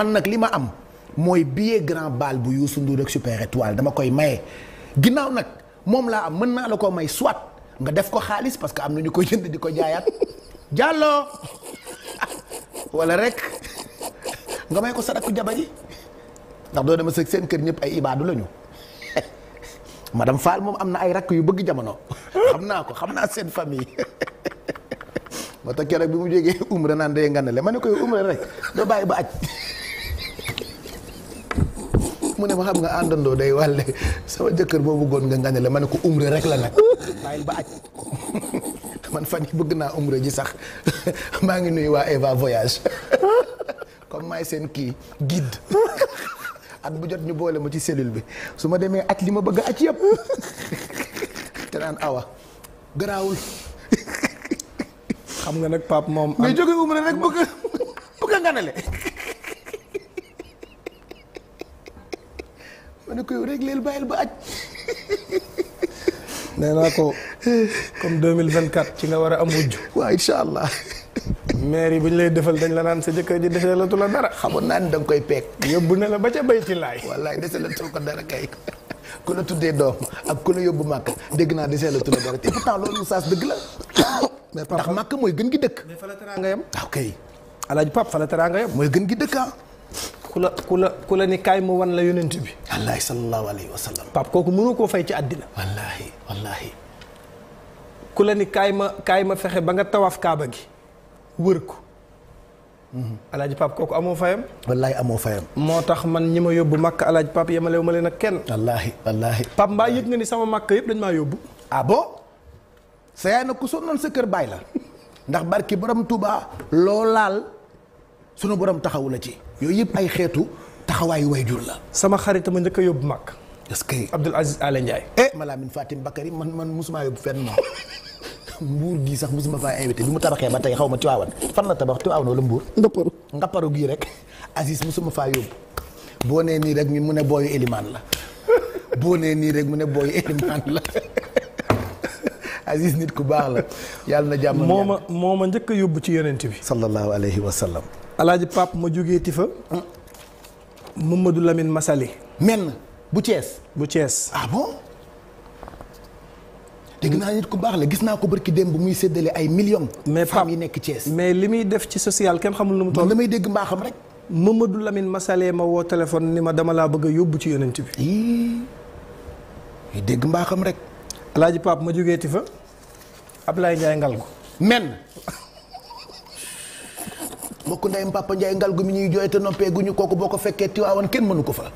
man nag li ma am mooy billet grand bal bu Youssou Ndour ak Super Étoile dama koy maye ginnaaw nag moom laa am mën naa la ko may soit nga def ko xaalis parce que am na ñu koy jënd di ko jaayaat jàlloo wala rek nga may ko sadaku jabar yi ndax doo dama seen kër ñëpp ay ibaadu lañu madame Fall moom am na ay rakk yu bëgg jamono xam naa seen famille moo tax keroog bi mu jógee umra naan day nganale ma ne koy umra rek doo bàyyi ba aj mu ne ma xam nga àndandoo day wàlle sama jëkkër boo bëggoon nga nganale ma ne ko umra rek la nag bàyyil ba aj man fan yi bëgg naa umra ji sax maa ngi nuyu waa Eva Voyage comme maay seen kii guide at bu jot ñu boole ma ci cellule bi su ma demee at li ma bëgg a at yëpp te naan awa garaawul. xam nga nag Pape moom. mais jóge umra rek bëgg a nganale. ma ne ko yow rek leel bàyyil ba aj. nee naa ko comme 2024 ci nga war a am wujj. waaw incha allah. maire yi bu ñu lay defal dañ la naan sa jëkkër ji deseelatu la dara. xamoon naa ni da nga koy peeg. yóbbu ne la ba ca bayti laay. wallaay deseelatu ko dara kay. ku la tuddee doom ak ku la yóbbu màkk dégg naa deseelatu la dara te pourtant loolu saas dëgg la. mais ndax màkk mooy gën gi dëkk. mais fa la teraanga yam. waaw kay. Alaaji Pape fa la teraanga yam. mooy gën gi dëkk ah. ku la ni kaay mu wan la yonent bi. wallaahi sallallahu alayhi wa sallam. Pape kooku mënu koo fay ci àddina. wallaahi. ku la ni kaay ma fexe ba nga tawaaf kaaba gi wër ko. Alaaji Pape kooku amoo fayam. wallaahi amoo fayam. moo tax man ñi ma yóbbu màkk Alaaji Pape yemalewu ma leen ak kenn. wallaahi. Pape mbaa yëg nga ni sama màkk yëpp dañ maa yóbbu. ah bon. sa yaay nag ku sonnoon sa kër baay la. ndax barki borom Touba loo laal sunu borom taxawu la ci. yooyu yëpp ay xeetu taxawaayu wayjur la. sama xarit ma njëkk a yóbbu màkk. est-ce que. Abdoul Aziz Alé Ndiaye. Malamine Fatim Bakary man musuma yóbbu fenn moom. mbuur gii sax musuma faa invité bi mu tabaxee ba tey xaw ma Tiwaawan fan la tabax Tiwaawan wala mbuur. Ngapparu gii rek. Aziz musuma faa yóbbu. boo nee nii rek ñun mu ne booyu Elimaan la. boo nee nii rek mu ne booyu Elimaan la. Aziz nit ku baax la. yàlla na jàmm. moo ma njëkk a yóbbu ci yonent bi. sallallahu alayhi wa sallam. Alaaji Pape ma jógeeti fa. Mamadou Lamine Massaly. men bu Thiès. ah bon. dégg naa nit ku baax la gis naa ko barki démb bu muy séddale ay millions. mais femmes yi nekk Thiès. mais li muy def ci social kenn xamul nu mu toll. damay dégg mbaaxam rek. Mamadou Lamine Massaly ma woo téléphone ni ma dama laa bëgg a yóbbu ci yonent bi. dégg mbaaxam rek. Alaaji Pape ma jógeeti fa. Ablaye Ndiaye Ngalgu. men. mbokk ndeyam Papa Ndiaye Ngalgu mi ñuy jooy te noppee guñu kooku boo ko fekkee Tiwaawan kenn mënu ko fa.